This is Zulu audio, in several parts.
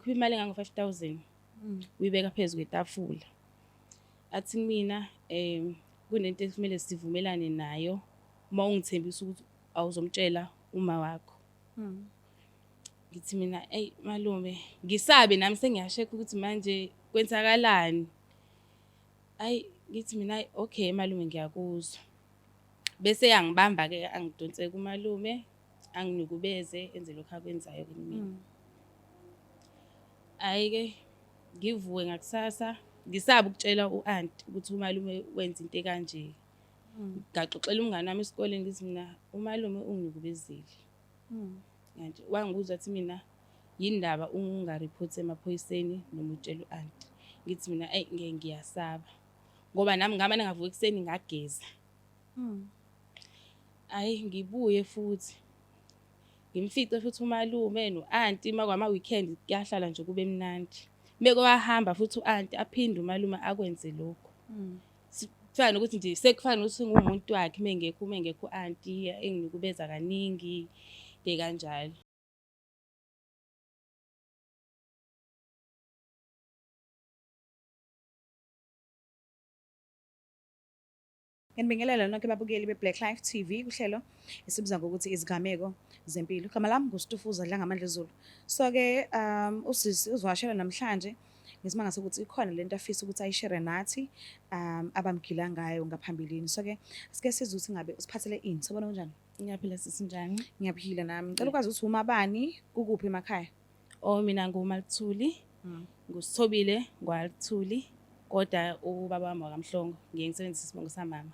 Ukhipha imali engango-5,000. Uyibeka phezu kwetafula. Athi kumina kunento ekumele sivumelane nayo uma ungithembisa ukuthi awuzomtshela uma wakho. Ngithi mina eyi malume ngisabe nami sengiyasheka ukuthi manje kwenzakalani. Ayi ngithi mina ayi okay malume ngiyakuzwa. Bese eyangibamba-ke angidonse kumalume anginukubeze enze lokhu akwenzayo kumina. Hhayi-ke ngivuke ngakusasa ngisaba ukutshela u-anti ukuthi umalume wenza into ekanje. Ngaxoxela umngani wami esikoleni ngithi mina umalume unginukubezile. Manje wangibuza wathi mina yini ndaba ungariphothi emaphoyiseni noma utshele u-anti. Ngithi mina eyi ngeke ngiyasaba ngoba nami ngamane ngavuka ekuseni ngageza. Hhayi ngibuye futhi ngimfice futhi umalume no-anti uma kwama-weekend kuyahlala nje kube mnandi. Meke wahamba futhi u-anti aphinde umalume akwenze lokho. Kufana nokuthi nje sekufana nokuthi nguwumuntu wakhe uma engekho uma engekho u-anti enginukubeza kaningi into kanjalo. Nginibingelela nonke babukeli be-Black Life TV kuhlelo esibiza ngokuthi izigameko zempilo. Igama lami nguStufuza Dlangamandla Zulu. So-ke usisi uzivakashela namhlanje ngesimanga sokuthi ikhona lento afisa ukuthi ayishere nathi abamgila ngayo ngaphambilini. So-ke sike sizwe ukuthi ngabe usiphathele ini. Sawubona, kunjani? Ngiyaphila sisi, njani? Ngiyaphila nami. Ngicela ukwazi ukuthi umabani, kukuphi emakhaya? Oh mina nguMaluthuli. NguSithobile ngwaLuthuli kodwa ubaba wami wakaMhlongo, ngiye ngisebenzise isibongo samama.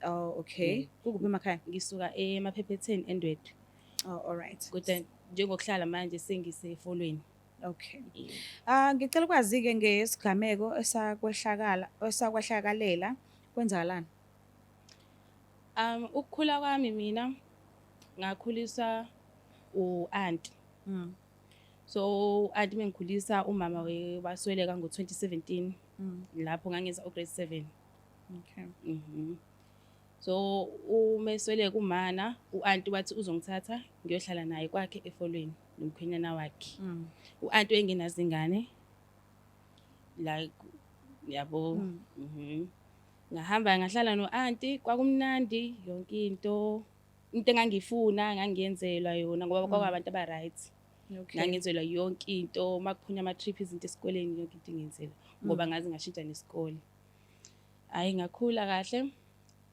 Oh okay. Kukuphi emakhaya? Ngisuka eMaphephetheni eNdwedwe. Oh all right. Kodwa njengokuhlala manje sengisefolweni. Okay. Ah, ngicela ukwazi-ke ngesigameko esakwehlakala esakwehlakalela kwenzakalani? Ukukhula kwami mina ngakhuliswa u-anti. So u-anti mengikhulisa umama wasweleka ngo-2017. Lapho ngangenza u-grade 7. Okay. So uma esweleka umana u-anti wathi uzongithatha ngiyohlala naye kwakhe efolweni nomkhwenyana wakhe. U-anti wayengenazingane like yabo. Ngahamba ngahlala no-anti, kwakumnandi yonke into. Into engangifuna ngangiyenzelwa yona ngoba kwakuwabantu aba-right. Okay. Ngangenzelwa yonke into, uma kuphunywa ama-trip izinto esikoleni yonke into ngenzelwa ngoba ngaze ngashintsha nesikole. Hhayi ngakhula kahle.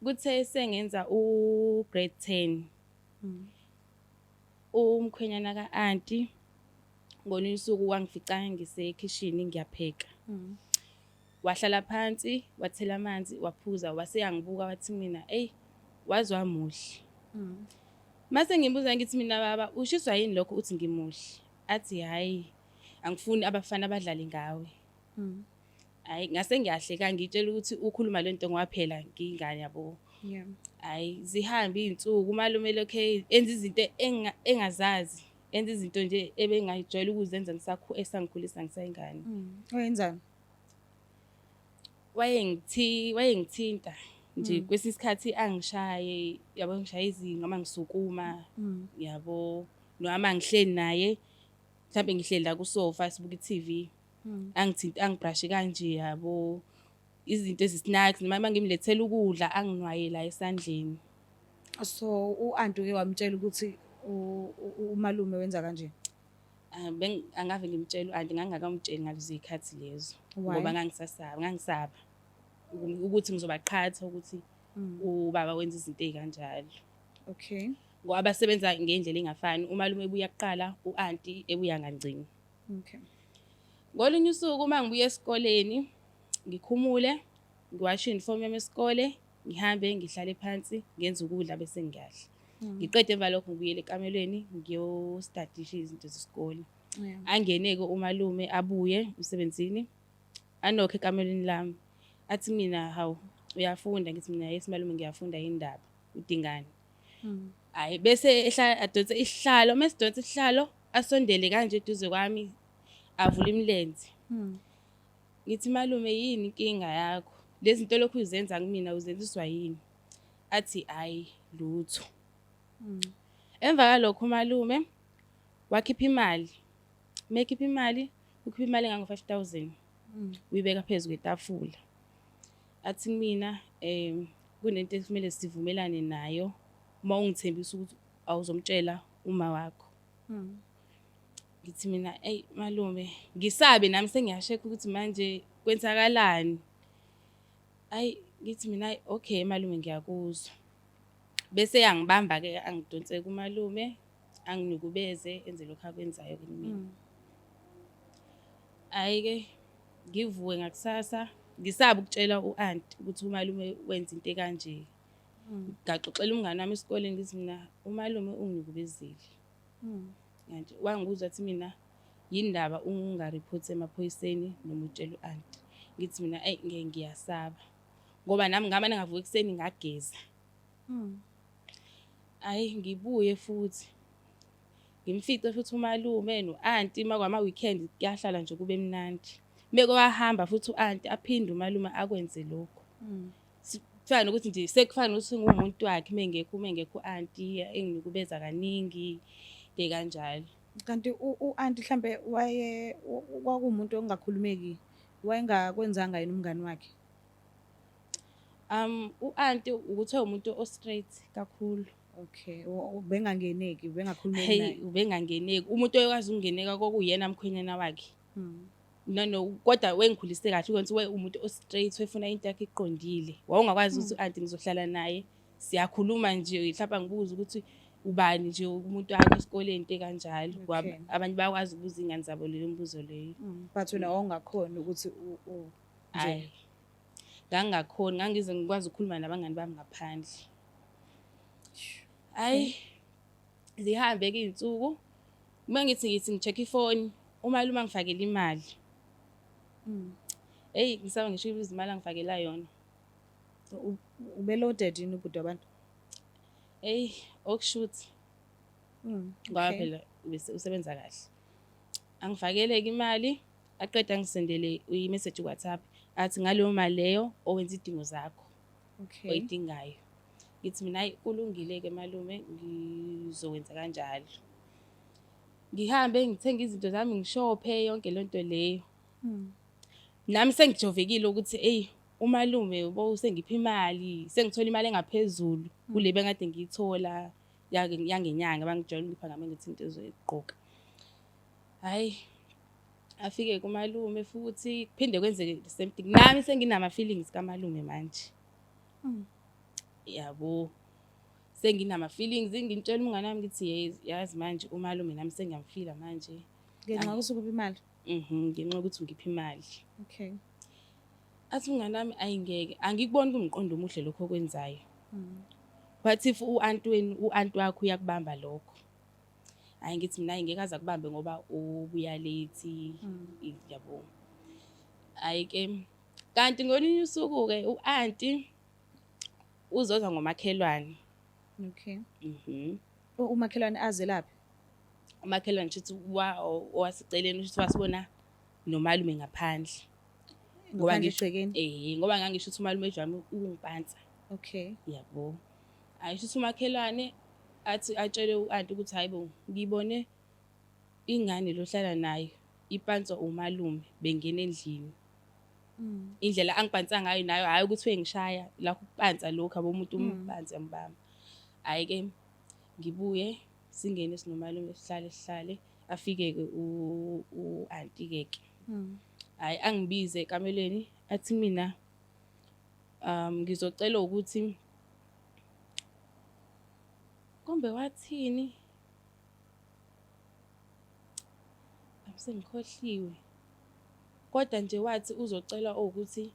Kuthe sengenza u-grade 10. Umkhwenyana ka-anti ngolunye usuku wangifica ngisekhishini ngiyapheka. Wahlala phansi, wathela amanzi, waphuza, wase yangibuka wathi mina, "Eyi, waze wamuhle." Mase ngimbuza ngithi mina baba, ushiswa yini lokho uthi ngimuhle? Athi hhayi, angifuni abafana badlale ngawe. Hhayi ngase ngiyahleka ngitshela ukuthi ukhuluma le nto ngoba phela ngiyingane yabo. Hhayi zihambe iy'nsuku umalume lokhu enza izinto engazazi, enza izinto nje ebengayijwayele ukuzenza esangikhulisa ngisayingane. Wayenzani? Wayengithinta nje kwesinye isikhathi angishaye yabo, ngishaye izinqa uma ngisukuma yabo, noma ngihleli naye mhlambe ngihleli la kusofa sibuka i-TV. Angithinte angibrashe kanje yabo, izinto ezisnacks noma uma ngimlethela ukudla anginwaye la esandleni. So u-anti uke wamtshela ukuthi umalume wenza kanje? Angave ngimtshela u-anti, ngangingakamtsheli ngalezo zikhathi lezo Why? ngoba ngangisasaba, ngangisaba ukuthi ngizobaqhatha ukuthi ubaba wenza izinto ey'kanjalo. Okay. Ngoba basebenza ngendlela engafani, umalume ebuya kuqala, u-anti ebuya ngangcini. Okay. Ngolunye usuku uma ngibuya esikoleni, ngikhumule, ngiwashe uniform yami yesikole, ngihambe ngihlale phansi, ngenze ukudla bese ngiyadla. Ngiqede emva lokho ngibuyele ekamelweni ngiyostadisha izinto zesikole. Angene-ke umalume abuye emsebenzini, anokhe ekamelweni lami. Athi mina hawu uyafunda, ngithi mina yes malume ngiyafunda, yini ndaba, udingani? Hhayi bese ehlala adonse isihlalo, uma esidonsa isihlalo asondele kanje eduze kwami avule imilenze. Ngithi malume yini inkinga yakho? Lezi zinto lokhu uzenza kumina uzenziswa yini? Athi hhayi lutho. Emva kwalokho umalume wakhipha imali. Mekhipha imali Ukhipha imali engango-5,000. Uyibeka phezu kwetafula. Athi kumina kunento ekumele sivumelane nayo uma ungithembisa ukuthi awuzomtshela uma wakho. Ngithi mina, eyi malume, ngisabe nami sengiyashekha ukuthi manje kwenzakalani. Ayi ngithi mina, ayi okay malume, ngiyakuzwa. Bese eyangibamba-ke, angidonse kumalume, anginukubeze, enze lokhu akwenzayo kumina. Hhayi-ke ngivuke ngakusasa, ngisaba ukutshela u-anti ukuthi umalume wenza into ekanje. Ngaxoxela umngani wami esikoleni, ngithi mina umalume unginukubezile. Manje wangibuza wathi mina, yini ndaba ungariphothi emaphoyiseni noma utshele u-anti? Ngithi mina, eyi ngeke, ngiyasaba. Ngoba nami ngamane ngavuka ekuseni ngageza. Hhayi ngibuye futhi ngimfice futhi umalume no-anti, uma kwama-weekend kuyahlala nje kube mnandi. Meke wahamba futhi u-anti, aphinde umalume akwenze lokho. Kufana nokuthi nje sekufana nokuthi nguwumuntu wakhe uma engekho, uma engekho u-anti enginukubeza kaningi, into kanjalo. Kanti u-anti mhlambe waye kwakuwumuntu ongakhulumeki, wayengakwenzanga yini umngani wakhe? U-anti ukuthi umuntu o-straight kakhulu. Okay, ubengangeneki, ubengakhulumeki Hey, naye. Ubengangeneki. Umuntu oyekwazi ukungeneka kwakuyena mkhwenyana wakhe. No, kodwa wengikhulise kahle ukuthi we umuntu o-straight, wefuna into yakhe iqondile. Wawungakwazi ukuthi u-anti ngizohlala naye, siyakhuluma nje, mhlawumbe angibuze ukuthi ubani nje umuntu wakho esikoleni, into ekanjalo. Ngoba abanye bayakwazi ukubuza iy'ngane zabo leyo mibuzo leyo. But wena wawungakhoni ukuthi nje. Hhayi, ngangingakhoni, ngangize ngikwazi ukukhuluma nabangani bami ngaphandle. Hhayi, zihambe-ke iy'nsuku. Uma ngithi ngi-check ifoni, umalume angifakele imali. Eyi ngisaba ngisho ukuyibiza imali angifakela yona. Ube-loaded yini ubhuti wabantu? Eyi, okushuthi. Ngoba phela usebenza kahle. Angifakele-ke imali, aqede angisendele i-message ku-WhatsApp, athi ngaleyo mali leyo owenza iy'dingo zakho oyidingayo. Ngithi mina, hhayi kulungile-ke malume, ngizokwenza kanjalo. Ngihambe ngithenge izinto zami, ngishophe yonke le nto leyo. Nami sengijovekile ukuthi eyi umalume usengipha imali, sengithola imali engaphezulu kule bengade ngiyithola yangenyanga, bangijwayele ukungipha ngame ngithi into ezogqoka. Hhayi, afike kumalume futhi kuphinde kwenzeke the same thing. Nami senginama-feelings kamalume manje. Yabo. Senginama-feelings, ngimtshela umngani wami ngithi yazi manje umalume nami sengiyamfila manje. Ngenxa yokuthi ukupha imali? Ngenxa yokuthi ungipha imali. Athi umngani wami, ayingeke, angikuboni kuwumqondo omuhle lokho okwenzayo. What if u-anti wenu, u-anti wakho uyakubamba lokho? Hhayi ngithi mina, hhayi ngeke aze akubambe ngoba ubuya late, yabo. Hhayi-ke, kanti ngolunye usuku-ke u-anti uzoza ngomakhelwane. Umakhelwane azelaphi? Umakhelwane shuthi owaseceleni, shuthi wasibona nomalume ngaphandle. Ngoba Ngaphandle ngisho egcekeni? Ngoba ngangisho ukuthi umalume wami ungimpansa. Yabo. Hhayi shuthi umakhelwane athi atshele u-anti ukuthi hhayi bo, ngibone ingane lo ohlala nayo ipanswa umalume bengena endlini. Indlela angipansa ngayo nayo, hhayi ukuthi uyengishaya, lakho ukupansa lokhu yabo, umuntu umpanse uyambamba. Hhayi-ke ngibuye singene sinomalume, sihlale sihlale, afike-ke u-anti-ke ke. Hhayi angibize ekamelweni, athi mina ngizocela ukuthi kombe wathini? Sengikhohliwe. Kodwa nje wathi uzocela ukuthi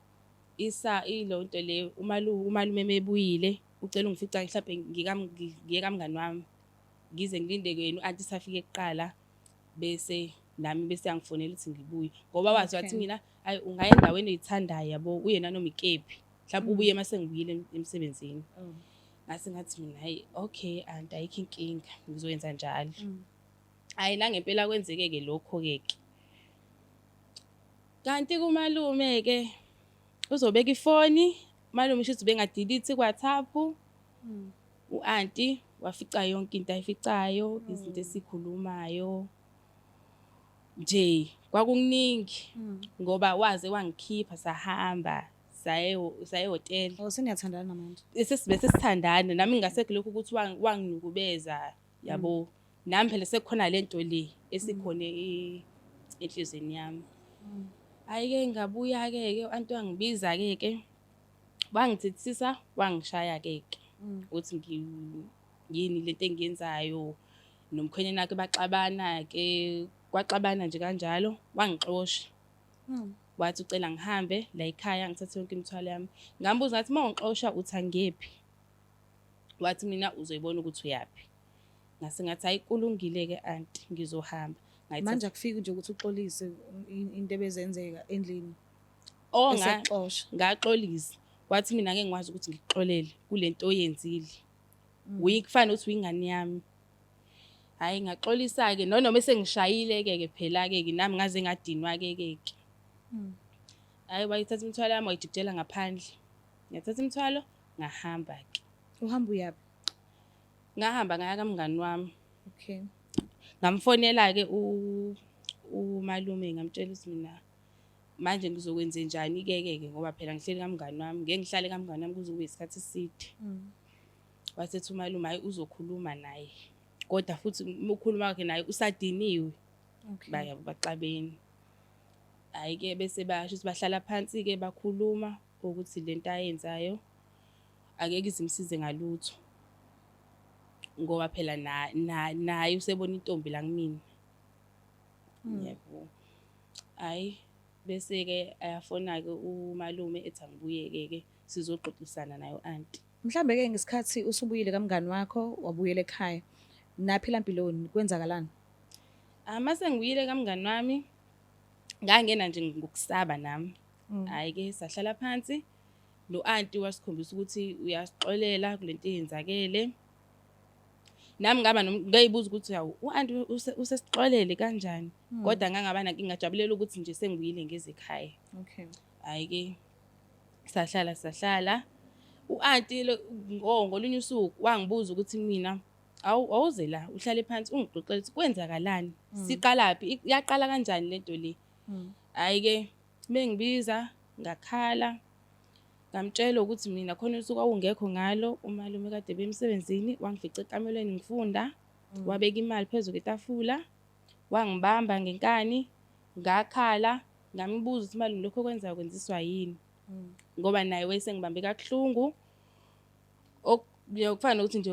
isa ilo nto leyo umalume mebuyile, ucela ungifica mhlampe ngiye kamngani wami. Ngize ngilinde yena u-anti safike kuqala, bese nami bese yangifonela ukuthi ngibuye. Ngoba wazi wathi mina, hhayi ungaya endaweni oyithandayo yabo, uye nanoma ikephi. Mhlawumbe ubuye mase ngibuyile emsebenzini. Ngase ngathi mina, hhayi okay anti, ayikho inkinga, ngizoyenza njalo. Hhayi nangempela kwenzeke-ke lokho-ke ke. Kanti kumalume-ke uzobeka ifoni, umalume shuthi ubenga-delete ku-WhatsApp. U-anti wafica yonke into ayificayo, izinto esikhulumayo. Nje kwakukuningi ngoba waze wangikhipha sahamba saye saye ehhotela. Oh, seniyathandana manje. Bese sithandana nami ngingasekho lokhu ukuthi wanginukubeza yabo. Nami phela sekukhona lento le esikhona enhlizweni yami. Hhayi-ke ngabuya-ke ke u-anti wangibiza-ke ke wangithethisa wangishaya-ke ke ukuthi yini lento engiyenzayo nomkhwenyana wakhe baxabana-ke kwaxabana nje kanjalo wangixosha. Wathi ucela ngihambe la ekhaya ngithathe yonke imithwalo yami. Ngambuza ngathi uma ungixosha uthi angiyephi? Wathi mina uzoyibona ukuthi uyaphi. Ngase ngathi hayi kulungile-ke anti ngizohamba. Manje akufiki nje ukuthi uxolise into ebezenzeka endlini. Oh, esekuxosha. Ngaxolisa. Wathi mina ngeke ngikwazi ukuthi ngikuxolele kulento oyenzile. Kufana nokuthi uyingane yami. Hhayi ngaxolisa-ke nonoma esengishayile-ke ke phela-ke ke nami ngaze ngadinwa-ke ke ke. Hhayi wayithatha imithwalo yami wayijikijela ngaphandle. Ngathatha imithwalo ngahamba-ke. Uhamba uyaphi? Ngahamba ngaya kamngani wami. Okay. Ngamfonela-ke umalume ngamtshela ukuthi mina manje ngizokwenzenjani-ke ke ke ngoba phela ngihleli kamngani wami, ngeke ngihlale kamngani wami kuze kube isikhathi eside. Wasethi umalume hhayi uzokhuluma naye. Kodwa futhi uma ukhuluma kwakhe naye usadiniwe. Okay. Baya baxabene. Hhayi-ke bese basho ukuthi bahlala phansi-ke bakhuluma ukuthi lento ayenzayo angeke ize imsize ngalutho. Ngoba phela naye usebona intombi la kumina. Yebo. Hhayi bese-ke ayafona-ke umalume ethi angibuyeke-ke sizoxoxisana naye u-anti. Mhlambe-ke ngesikhathi usubuyile kamngani wakho wabuyela ekhaya, naphila mpiloni kwenzakalani? Mase ngibuyile kamngani wami ngangena nje ngokusaba nami. Hhayi-ke sahlala phansi no-anti wasikhombisa ukuthi uyasixolela kulento eyenzakele. Nami ngaba ngayibuza ukuthi hawu u-anti usesixolele kanjani? Kodwa ngangaba nankinga ngajabulela ukuthi nje sengibuyile ngeze ekhaya. Okay. Hhayi-ke sahlala sahlala. U-anti ngolunye usuku wangibuza ukuthi mina awuze la uhlale phansi ungixoxele ukuthi kwenzakalani? Siqalaphi? Yaqala kanjani lento le? Hhayi-ke mengibiza ngakhala ngamtshela ukuthi mina khona usuku awungekho ngalo umalume kade bemsebenzini wangifica ekamelweni ngifunda wabeka imali phezu kwetafula wangibamba ngenkani ngakhala ngambuza ukuthi malume lokho okwenzayo kwenziswa yini ngoba naye wayesengibambe kabuhlungu kufana nokuthi nje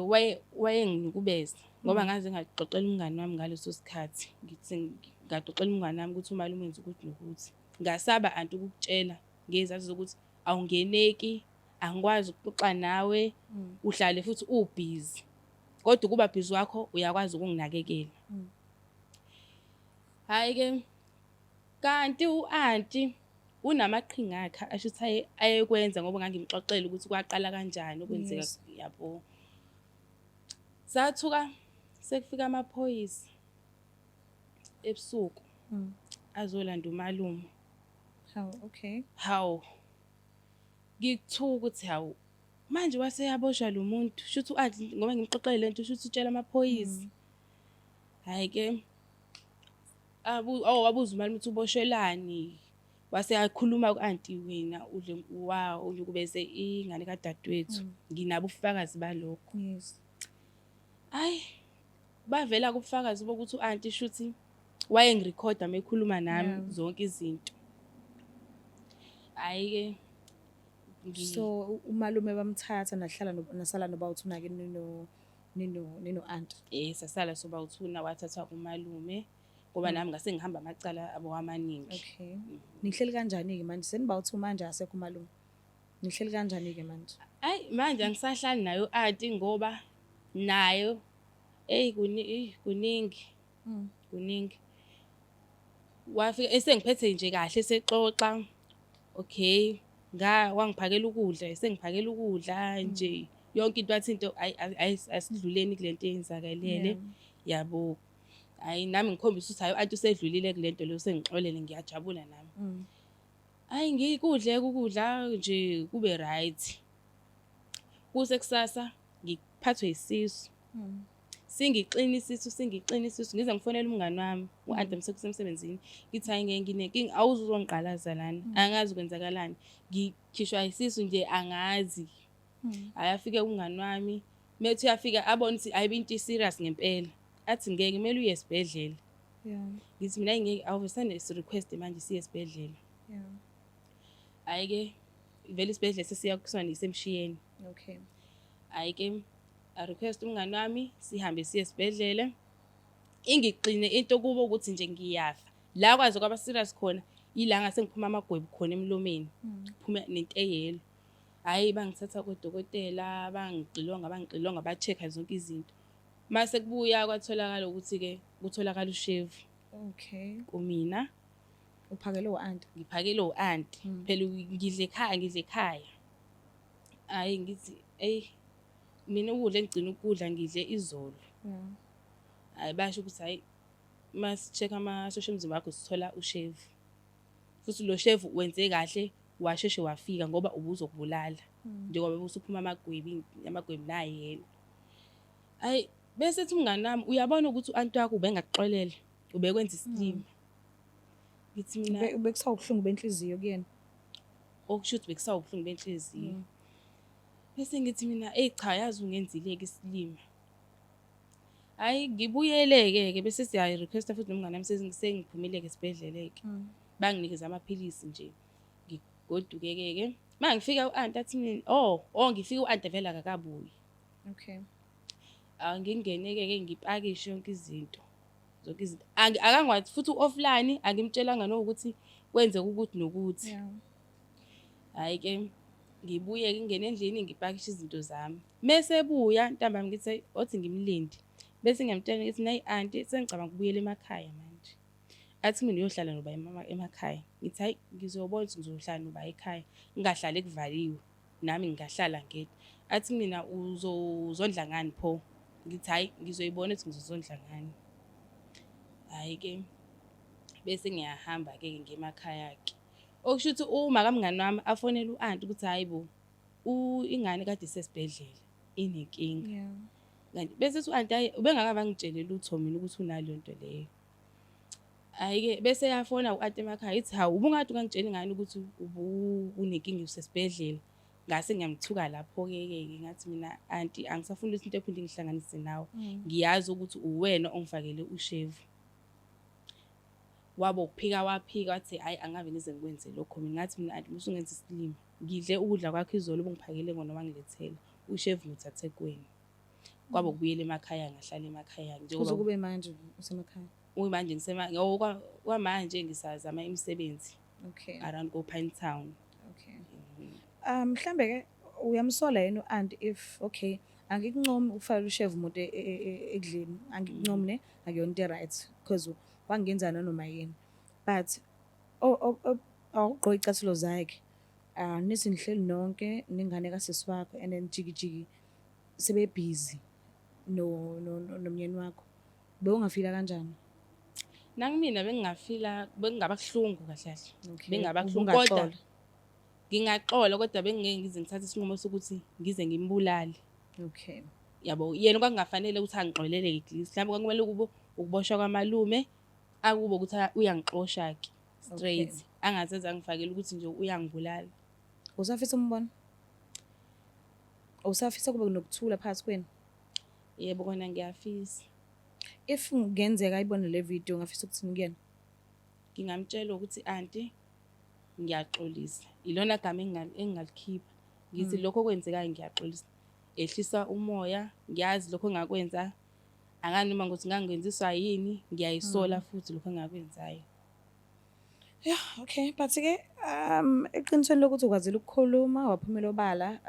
wayenginukubeza ngoba ngaze ngaxoxela umngani wami ngaleso sikhathi ngithi ngaxoxela umngani wami ukuthi umalume wenza ukuthi nokuthi ngasaba anti ukukutshela ngezathu zokuthi awungeneki angikwazi ukuxoxa nawe uhlale futhi ubhizi kodwa ukuba bhizi wakho uyakwazi ukunginakekela. Hhayi-ke kanti u-anti unamaqhinga akhe asho ukuthi ayekwenza ngoba ngangimxoxela ukuthi kwaqala kanjani okwenzeka yabo. Sathuka sekufika amaphoyisa ebusuku azolanda umalume. Hawu, okay. Hawu. Ngithuka ukuthi hawu manje waseyaboshwa lo muntu shuthi u-anti ngoba ngimxoxele lento shuthi utshela amaphoyisa. Hhayi-ke wabuza umalume ukuthi uboshelani. Wase akhuluma ku-anti wena udle unyukubeze ingane kadadewethu. Nginabo ubufakazi balokho. Yes. Hhayi bavela kubufakazi bokuthi u-anti shuthi wayengirekhoda uma ekhuluma nami zonke izinto. Hhayi-ke So umalume bamthatha nahlala nasala noBawuthuna-ke nino anti. Sasala soBawuthuna wathathwa umalume ngoba nami ngase ngihamba amacala abo amaningi. Okay. Nihleli kanjani-ke manje? Senibawuthuna manje asekho umalume. Nihleli kanjani-ke manje? Ayi manje angisahlali naye u-anti ngoba nayo eyi kuningi. Kuningi. Wafika esengiphethe nje kahle sexoxa. Okay, wangiphakela ukudla, esengiphakela ukudla nje yonke into wathi into asidluleni kulento eyenzakalele. Yabo. Hayi nami ngikhombisa ukuthi hayi u-anti usedlulile kulento leyo sengixolele ngiyajabula nami. Hayi ngikudle ukudla nje kube right. Kuse kusasa ngiphathwe isisu. Singixina isisu, singixina isisu, ngize ngifonele umngani wami, u-anti msekusemsebenzini. Ngithi hayi ngeke nginenkinga, awuze uzongiqalaza lana. Angazi kwenzakalani. Ngikhishwa isisu nje angazi. Hhayi afike umngani wami, methi uyafika abone ukuthi ayibe into i-serious ngempela. Athi ngeke kumele uye esibhedlela. Ngithi mina ngeke awuvesane si-request manje siye esibhedlela. Hhayi-ke vele isibhedlela sesiya kusona isemshiyeni. Okay. Hhayi-ke a-request umngani wami sihambe siye esibhedlela. Ingixine into kubo ukuthi nje ngiyafa. La kwaze kwaba serious khona ila ngase ngiphuma amagwebu khona emlomeni. Kuphume nento eyelo. Hhayi bangithatha kodokotela bangixilonga bangixilonga ba-check-a zonke izinto. Mase kubuya kwatholakala ukuthi-ke kutholakala ushevu. Okay. Kumina. Uphakele u-anti? Ngiphakele u-anti. Phela ngidle ekhaya, ngidle ekhaya. Hhayi ngithi eyi mina ukudla engigcina ukudla ngidle izolo. Hhayi basho ukuthi hhayi masi-check amasosha omzimba wakho sithola ushevu. Futhi lo shevu wenze kahle washeshe wafika ngoba ubuzokubulala. Njengoba usuphuma amagwebi, amagwebi nayelo. Hhayi bese ethi umngani wami uyabona ukuthi u-anti wakho ubengakuxolela, ubekwenza isilima. Ngithi mina Bekusawubuhlungu benhliziyo kuyena. Okusho ukuthi bekusawubuhlungu benhliziyo. Bese ngithi mina eyi cha yazi ungenzile-ke isilima. Hhayi ngibuyele-ke ke bese siyayi-request-a futhi nomngani wami sengiphumile-ke esibhedlela-ke. Banginikeza amaphilisi nje. Ngigoduke-ke ke. Uma ngifika u-anti athi mina, oh, oh ngifika u-anti vele akakabuyi. Okay. Ngingene-ke ke ngipakishe yonke izinto. Zonke izinto. Akangwazi futhi u-offline angimtshelanga nokuthi kwenzeka ukuthi nokuthi. Hhayi-ke ngibuye ngingene endlini ngipakishe izinto zami. Mese ebuya ntambama ngithi hayi othi ngimlinde. Bese ngiyamtshela ngithi nayi anti sengicabanga ukubuyela emakhaya manje. Athi mina uyohlala noba emakhaya. Ngithi hayi ngizobona ukuthi ngizohlala noba ekhaya. Ngingahlali kuvaliwe. Nami ngingahlala ngedwa. Athi mina uzondla ngani pho? Ngithi hayi ngizoyibona ukuthi ngizozondla ngani. Hhayi-ke bese ngiyahamba-ke ngiye emakhaya-ke. Okusho ukuthi uma kamngani wami afonele u-anti ukuthi hhayi bo, ingane kade isesibhedlela inenkinga. Kanti bese ethi u-anti hhayi ubengakabe angitshele lutho mina ukuthi unaleyo nto leyo. Hhayi-ke bese eyafona u-anti emakhaya ithi hawu ubungade ungangitsheli ngani ukuthi unenkinga usesibhedlela. Ngase ngiyamthuka lapho-ke ke ngathi mina anti angisafuni ukuthi into ephinde ingihlanganise nawe. Ngiyazi ukuthi uwena ongifakele ushevu. Wabo ukuphika waphika wathi hhayi angabe ngize ngikwenze lokho mina. Ngathi mina anti musungenza isilima. Ngidle ukudla kwakho izolo ubungiphakele kona wangilethela. Ushevu ngithathe kuwena. Kwabo kubuyela emakhaya ngahlala emakhaya njengoba Kuze kube manje usemakhaya. Manje ngisema kwamanje ngisazama imisebenzi. Okay. Around go Pine Town. Okay. Mhlambe ke uyamsola yena u-anti if okay angikuncomi ukufakela ushevu umuntu ekudleni, angikuncomi ne akuyona into right because wangenza nanoma yini. But awugqoke icathulo zakhe. Nithi nihleli nonke nengane kasisi wakho and then jiki jiki sebe busy no nomyeni wakho. Bewungafila kanjani? Nakumina bengingafila bengingaba kuhlungu kahle kahle. Bengingaba kuhlungu kodwa ngingaxola kodwa bengingeke ngize ngithathe isinqumo sokuthi ngize ngimbulale. Okay. Yabo yena kwakungafanele ukuthi angixolele at least. Mhlawumbe kwakumele kube ukuboshwa kwamalume akube ukuthi uyangixosha ke straight. Angazenza angifakele ukuthi nje uyangibulala. Usafisa umbona? Usafisa kube nokuthula phakathi kwenu? Yebo kona ngiyafisa. If kungenzeka ayibone le video ungafisa ukuthini kuyena? Ngingamtshela ukuthi anti ngiyaxolisa. Ilona gama engingalikhipha. Ngithi lokho okwenzekayo ngiyaxolisa. Ehlisa umoya, ngiyazi lokho engakwenza. Angani noma ukuthi ngangenziswa yini, ngiyayisola futhi lokho engakwenzayo. Yeah, okay. But ke eqinisweni lokuthi ukwazile ukukhuluma waphumela obala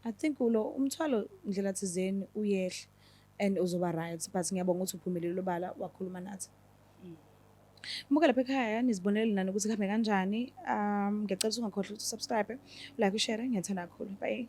I think ulo umthwalo ndlela thizeni uyehla and uzoba right but ngiyabonga ukuthi uphumelele obala wakhuluma nathi. Muke lapha ekhaya nizibonele nani ukuthi kuhambe kanjani. Ngiyacela ukuthi ungakhohlwa ukuthi subscribe, like, share. Ngiyathanda kakhulu. Bye.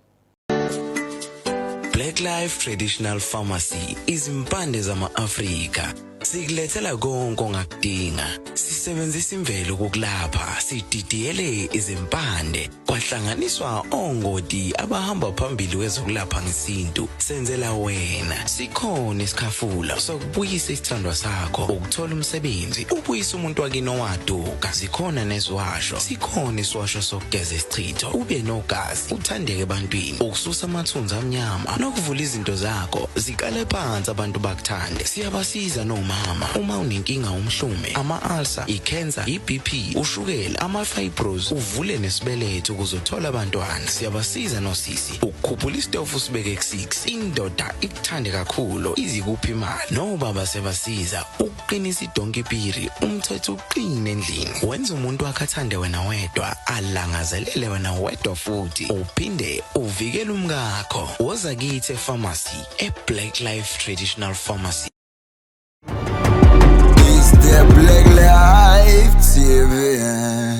Black Life Traditional Pharmacy, izimpande zama-Afrika. Sikulethela konke ongakudinga. Sisebenzisa imvelo ukukulapha, sididiyele izimpande, kwahlanganiswa ongoti abahamba phambili kwezokulapha ngesintu. Senzela wena. Sikhona isikhafula sokubuyisa isithandwa sakho, ukuthola umsebenzi, ubuyise umuntu wakini owaduka. Zikhona neziwasho, sikhona isiwasho sokugeza isichitho, ube nogazi, uthandeke ebantwini, ukususa amathunzi amnyama nokuvula izinto zakho ziqale phansi abantu bakuthande. Siyabasiza nomama uma unenkinga umhlume, ama-ulcer, i-cancer, i-BP, ushukela, ama-fibros, uvule nesibeletho ukuze uthole abantwana. Siyabasiza nosisi ukukhuphula isitofu usibeke ku-6, indoda ikuthande kakhulu izikuphi imali. Nobaba siyabasiza ukuqinisa idonki piri, umthetho uqine endlini, wenza umuntu wakhe athande wena wedwa, alangazelele wena wedwa futhi uphinde uvikele umkakho. Woza kithi e-pharmacy, e-Black Life Traditional Pharmacy. It's the Black Life TV.